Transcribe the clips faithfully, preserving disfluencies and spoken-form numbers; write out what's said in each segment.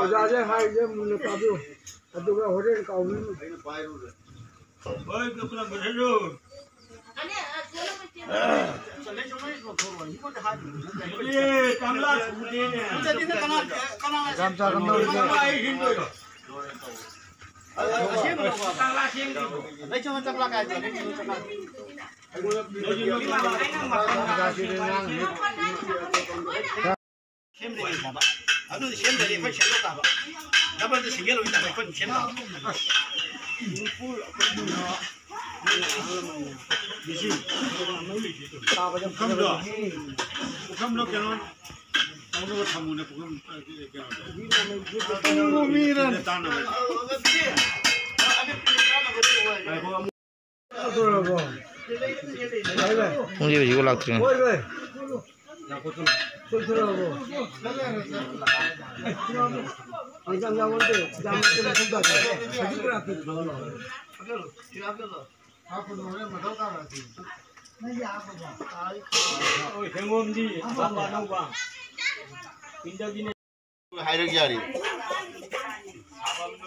ꯑꯣꯖꯥꯁꯦ ꯍꯥꯏꯔꯤꯁꯦ ꯃꯨꯟꯅ ꯇꯥꯕꯤꯌꯨ, ꯑꯗꯨꯒ ꯍꯣꯔꯦꯟ ꯀꯥꯎꯕꯤꯅꯨ꯫ ꯁꯦꯝꯗ꯭ꯔꯗꯤ ꯍꯥꯏꯕ꯫ ꯑꯗꯨꯗꯤ ꯁꯦꯝꯗ꯭ꯔꯗꯤ ꯑꯩꯈꯣꯏ ꯁꯦꯝꯗꯣꯛ ꯇꯥꯕ꯫ ꯗꯕꯜꯗ ꯁꯤꯡꯒꯜ ꯑꯣꯏꯅ ꯇꯥꯕ ꯑꯩꯈꯣꯏ ꯁꯦꯝ ꯇꯥꯕ꯫ ꯄꯨꯈꯝꯗꯣ, ꯄꯨꯈꯝꯗꯣ ꯀꯩꯅꯣ ꯇꯧꯅꯕ ꯊꯝꯃꯨꯅꯦ, ꯄꯨꯈꯝ, ꯀꯩꯅꯣꯗꯣ꯫ ꯃꯤꯔ꯫ ꯇꯥꯅꯕ꯫ ꯄꯨꯡꯁꯦ ꯍꯧꯖꯤꯛꯐꯥꯎ ꯂꯥꯛꯇ꯭ꯔꯤꯅꯦ꯫ ꯍꯥꯏꯔꯒꯦ ꯌꯥꯔꯦ꯫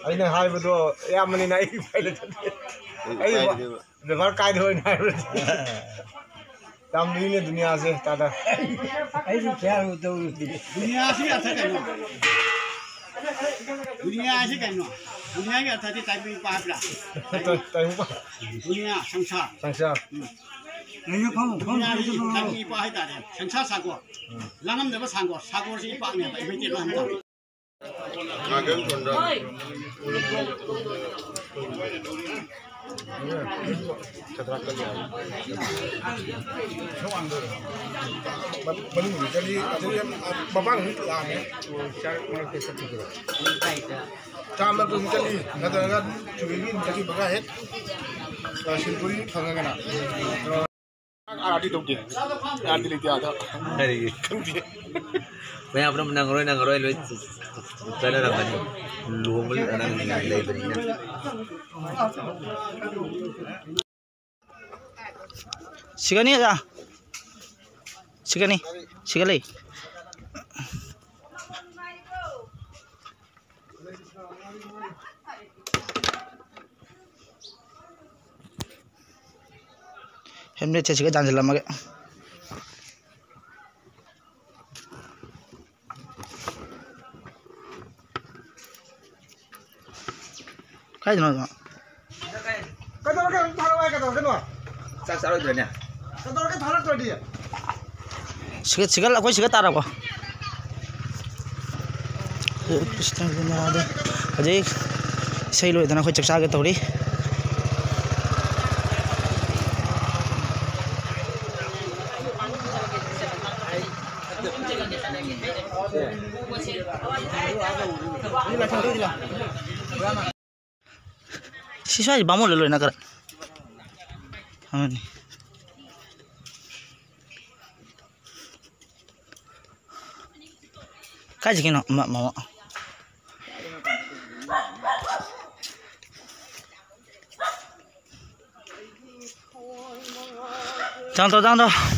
ꯑꯩꯅ ꯍꯥꯏꯕꯗꯣ ꯑꯌꯥꯝꯕꯅꯤꯅ ꯑꯩ ꯎꯄꯥꯏ ꯂꯩꯇꯦ꯫ ꯑꯩ ꯎꯄꯥꯏ ꯑꯩ ꯂꯩꯇꯦꯕ꯫ ꯕꯦꯕꯥꯔ ꯀꯥꯏꯗ ꯑꯣꯏꯅ ꯍꯥꯏꯕꯗꯤ꯫ ꯌꯥꯝ ꯂꯨꯏꯅꯦ ꯗꯨꯅꯤꯌꯥꯁꯦ, ꯇꯥꯗ꯫ ꯑꯩꯁꯨ ꯒ꯭ꯌꯥꯟ ꯇꯧꯔꯨꯗꯦ꯫ ꯗꯨꯅꯤꯌꯥꯁꯤ ꯑꯔꯊ ꯀꯩꯅꯣ? ꯗꯨꯅꯤꯌꯥꯁꯤ ꯀꯩꯅꯣ? ꯗꯨꯅꯤꯌꯥꯒꯤ ꯑꯔꯊꯗꯤ ꯇꯥꯏꯕꯪ ꯄꯥꯏꯕ꯭ꯔꯥ? ꯇꯥꯏꯕꯪ ꯄꯥꯏ꯫ ꯗꯨꯅꯤꯌꯥ, ꯁꯪꯁꯥꯔ꯫ ꯁꯪꯁꯥꯔ꯫ ꯎꯝ꯫ ꯂꯩꯌꯨ, ꯐꯝꯃꯨ, ꯐꯝꯃꯨ, ꯗꯨꯅꯤꯌꯥꯁꯤ ꯐꯝꯃꯨ꯫ ꯇꯥꯏꯕꯪ ꯄꯥꯏ ꯍꯥꯏꯇꯥꯔꯦ꯫ ꯁꯪꯁꯥꯔ ꯁꯥꯒꯣꯔ꯫ ꯎꯝ꯫ ꯂꯥꯡꯉꯝꯗꯕ ꯁꯥꯒꯣꯔ꯫ ꯁꯥꯒꯣꯔꯁꯤ ꯏꯄꯥꯛꯅꯦꯕ, ꯃꯩꯇꯩꯂꯣꯟ ꯍꯥꯏꯇꯥꯔꯦ꯫ ꯃꯅꯨꯡꯗ ꯆꯠꯂꯤ, ꯑꯗꯨ ꯌꯥꯝ ꯃꯃꯥꯡ ꯂꯥꯛꯑꯝꯃꯦ꯫ ꯆꯥꯝꯃ ꯀꯨꯟ ꯆꯠꯂꯤ, ꯅꯠꯇ꯭ꯔꯒ ꯆꯨꯝꯃꯤꯒꯤ ꯆꯠꯈꯤꯕꯒ ꯍꯦꯛ, ꯑ, ꯁꯤꯟꯄꯨꯔꯤ ꯐꯪꯉꯒꯅ꯫ ꯑꯥꯔꯇꯤ ꯇꯧꯗꯦ꯫ ꯑꯥꯔꯇꯤ ꯂꯩꯇꯦ ꯑꯥꯗ꯫ ꯀꯔꯤꯒꯤ? ꯈꯪꯗꯦ꯫ ꯃꯌꯥꯝ ꯄꯨꯝꯅꯃꯛ ꯅꯪꯉꯔꯣꯏ, ꯅꯪꯉꯔꯣꯏ ꯂꯣꯏ ꯆꯠꯅꯔꯝꯃꯅꯤ꯫ ꯂꯨꯍꯣꯡꯕ ꯅꯪ ꯂꯩꯕꯅꯤꯅ꯫ ꯁꯤꯒꯅꯤ ꯑꯣꯖꯥ꯫ ꯁꯤꯒꯅꯤ꯫ ꯁꯤꯒ ꯂꯩ꯫ ꯍꯦꯜꯃꯦꯠꯁꯦ ꯁꯤꯒ ꯌꯥꯟꯁꯤꯜꯂꯝꯃꯒꯦ꯫ ꯀꯥꯏꯗꯅꯣ ꯑꯗꯣ? ꯀꯩꯗꯧꯔꯒꯦ? ꯑꯗꯨꯝ ꯊꯥꯔꯛꯑꯣ ꯍꯥꯏ ꯀꯩꯗꯧꯔꯒꯦꯅꯣ? ꯆꯥꯛ ꯆꯥꯔꯣꯏꯗ꯭ꯔꯅꯦ? ꯀꯩꯗꯧꯔꯒꯦ ꯊꯥꯔꯛꯇ꯭ꯔꯗꯤ? ꯁꯤꯒ, ꯁꯤꯒ, ꯑꯩꯈꯣꯏ ꯁꯤꯒ ꯇꯥꯔꯛꯄ꯫ ꯍꯧꯖꯤꯛ ꯏꯁꯩ ꯂꯣꯏꯗꯅ ꯑꯩꯈꯣꯏ ꯆꯥꯛ ꯆꯥꯒꯦ ꯇꯧꯔꯤ꯫ ꯁꯤ ꯁ꯭ꯋꯥꯏꯁꯦ ꯕꯥꯃꯣꯟ ꯂꯣꯏ ꯂꯣꯏꯅꯈ꯭ꯔꯦ꯫ ꯑꯃꯅꯤ꯫ ꯀꯥꯏ ꯆꯠꯈꯤꯅꯣ? ꯃ-, ꯃꯃꯥ꯫ ꯆꯥꯡ ꯇꯧ, ꯆꯥꯡ ꯇꯧ꯫